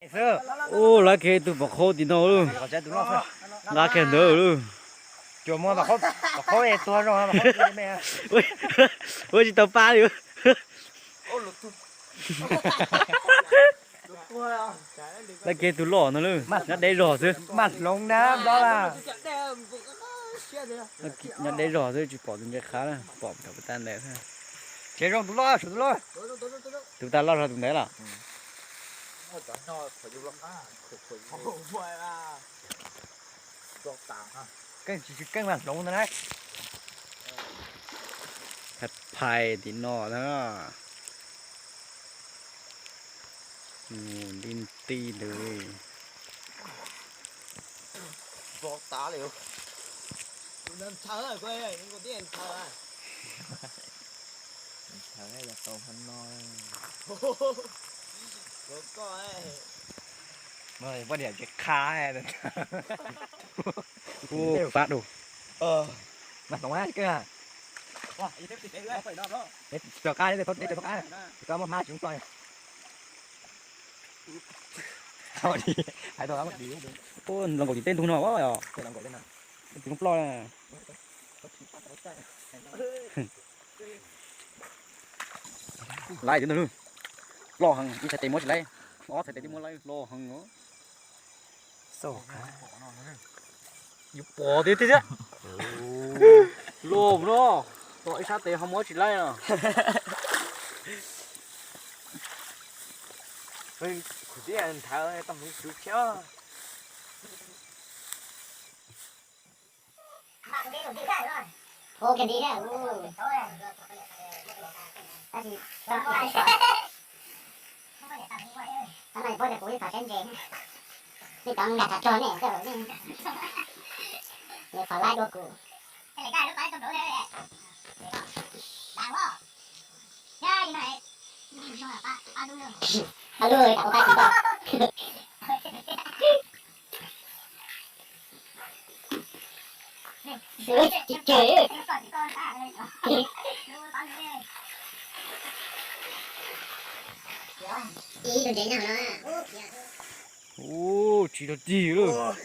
Ub, lab kiag tus pom qhob tim no lauj. Nqa kiag ntawd lauj. Ua tsis tau pab li. Lab kiag tus loj no lauj, nyob deb zog xwb. Maj hloov na, nplob la. Nyob deb zog xwb, tsis pom tus ntses qhav na, pom tau puas tag ntawd. Tsev zoo tus loj, tus loj. Tus tag loj zog tus ntawd los. Keej tsis keej mas hloov ntawd na. Phais phais tim no na. Mus nti nti ntawd. Pab dum. Mas hloov na, keej. Rov qab, rov qab, rov qab muab hmab tsis ploj. Hais tau, hais tau. Ua, los nkaum tim tej ntug no os. Tsis ploj. Laiv tim no, ploj heev, ib txhais tes muab tsis laiv, ob txhais tes twb muab laiv, ploj heev os. Yus pom tiag tiag thiab. Loj no, tom ib sab tes ho muab tsis laiv no. Khuv tib nthawv tau hmoov tsuv thiab. Ua kiag nti thiab. Tab sis, tab sis kuv twb tau saib ntses, nej cov nkag tsam rog nej, nej qhov laib dua kuv. Pab lub, pab lub. Ub, tsis tau tig lawm.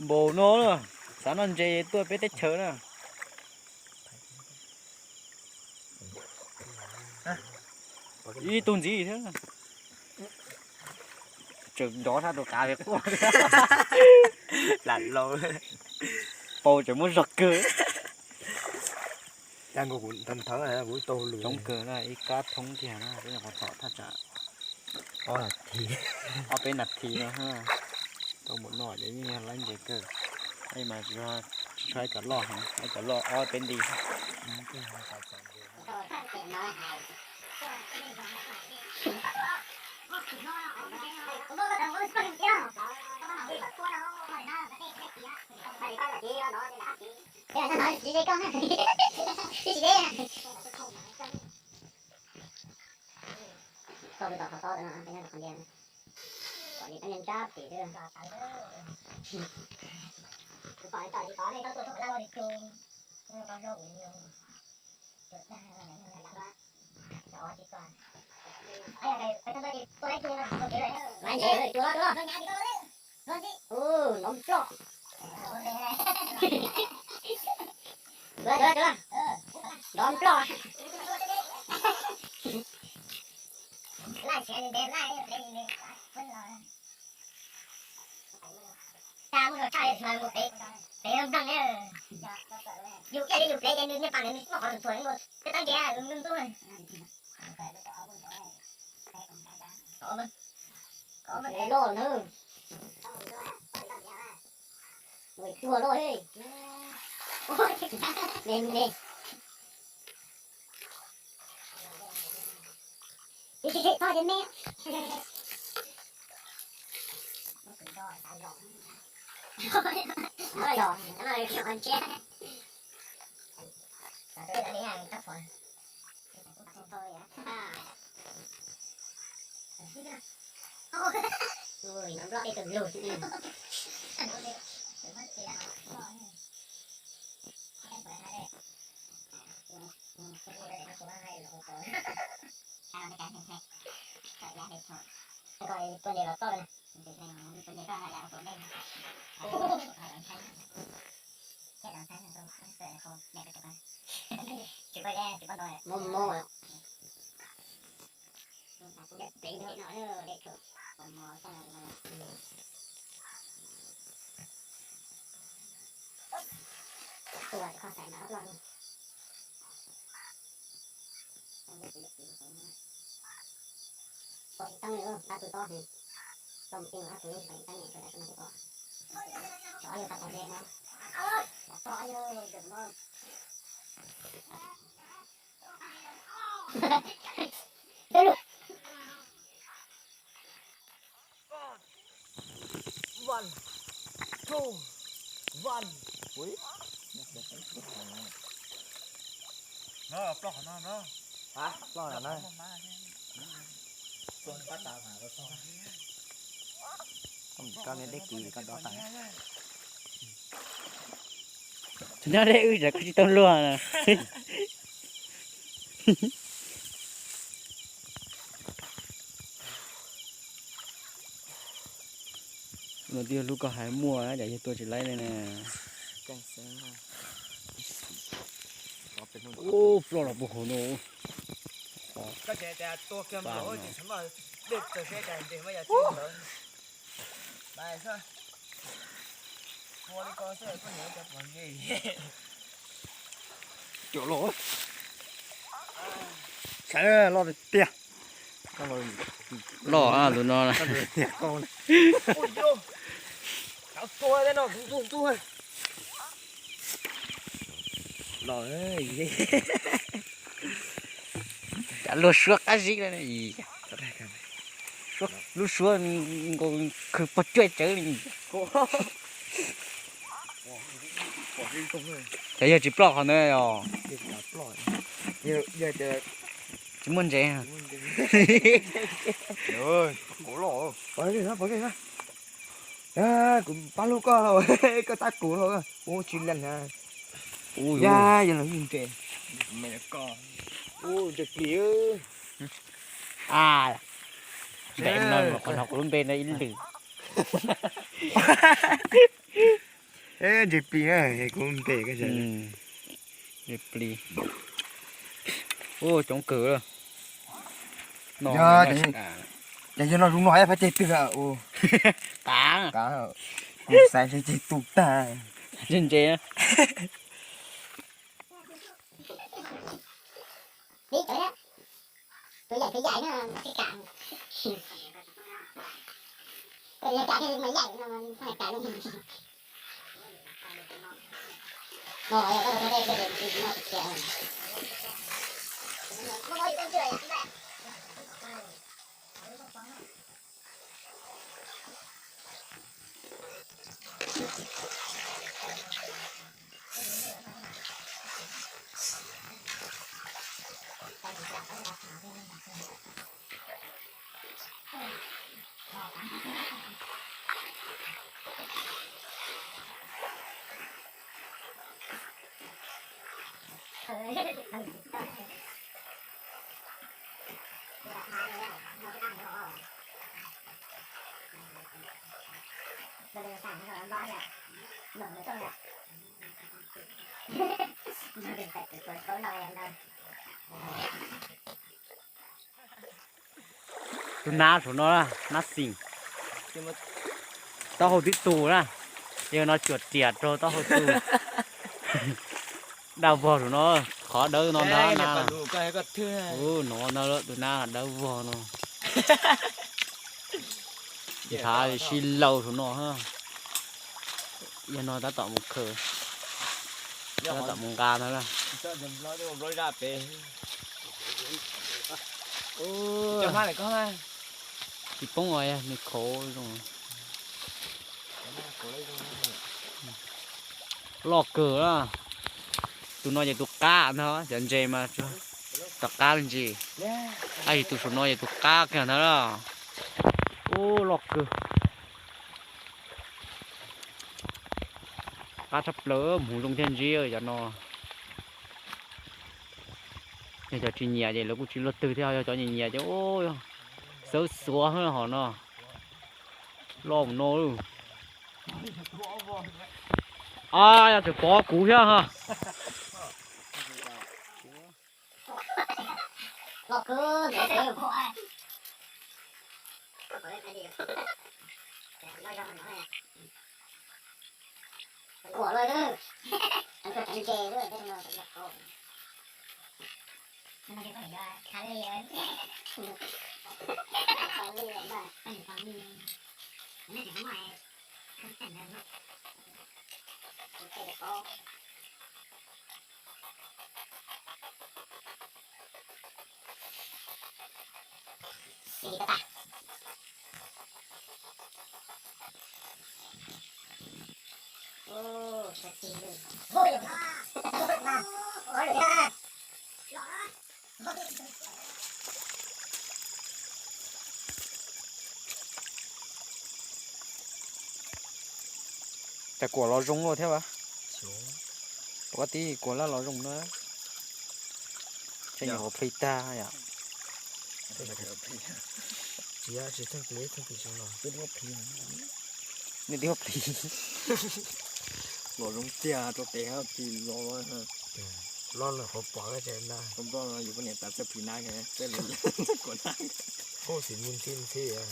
Npaum no na, xav noj ntses tuaj peb teb chaws na. Ib tug ntxiv thiab. Tseem nrov sab tus qav li quaj. Lam laus. Pau tseem muab zog kawg. Coob kawg na, ib kab thoob kiag na, peb nyuam qhuav tom thaj tsam ob peb nas this no. Tau npaum no ces yeej yog laib ntses kawg. Mas tsis tshua cov loj heev, cov loj ob peb nti. Koj tus tom qhov tob ntawd no, peb nyob rau qhov ntawd. Kom li peb nyob ntsab tim xwb. Kuv pom li tom li tod nej tau tuaj tuaj kom laj loj li cug. Mas ntses cua loj, cua loj. Ub, nrov ploj. Nrov, nrov ploj. Yus ib yam li yus plev ces nws nyob pas ntawd nws muaj qhov thuam thuam nkaus peb tab ntses nws ntub. Loj na. Ua loj li. Me me. Tsis tsis tsis txhob me. Ui, nploj tej tus lug. Mob mob. Nyob deb wb tseem koj tsis tau luag na. Los twb yog lub koj hais muaj cas yog tua tsis laib li na. Ub, ploj los puag hauv no. Cov los, saib loj tiag. Loj tus no. Cas luag suab qab zib, lub suab nkaus khwv pog cuaj tsawv li. Ces yog tsis ploj qhov ntawd os. Tsis muaj ntses. Kuv pab lub koj los, koj tab kuv los, ua tsis leej na. Yog los ntses. Ntses plis. Ntev no qhov no kuv lub npe no ib lwm. Ntses plis na, kuv npe. Ntses plis. Ua coob kawg. Ces yog no zoo no phab ceg twg? Qav, kuv xav ceg tus tag. Ntses. Tus nab saum no, nab xis, taub hau twb tu na, yog no cuam riam rau taub hau tu. Dawb vog saum no, qhov dawb no ntag na. Ub, no ntag, tus nab dawb vog no. Thav sib laus saum no. Yog no tab tom mus khaws, tab tom mus nqa ntag na. Tsis poob os, nws khauv zoo. Loj kawg na. Tus no ces tus qab ntag, cov ntses mas tom qab me ntsis. Tab sis tus saum no ces tus qab kiag ntag na. Ub, loj kawg. Qab tshaj plaws, hmoov zoo thiaj ntsib cov no. Yog cov tsis nyiam ces lawv kuj tsis luaj twg thiab, yog cov nyiam nyiam ces ub, tawv xuav hov no. Loj mus no. A, yog tseem pov kuv thiab ha. Cas kuam los zoo luaj thiab as. Pom tib kuam laj los zoo na. Tej nyuam qhuav plhis tag yom. Tsis, tsis theej plis, theej plis tsis los. Nej twb plhis. Los zoo tiag rau pem hab plis los. Los nws qhuav pom ces na. Yus poj niam tas txawj plhis na, txawj kuam na. Koj xim mus thib thib.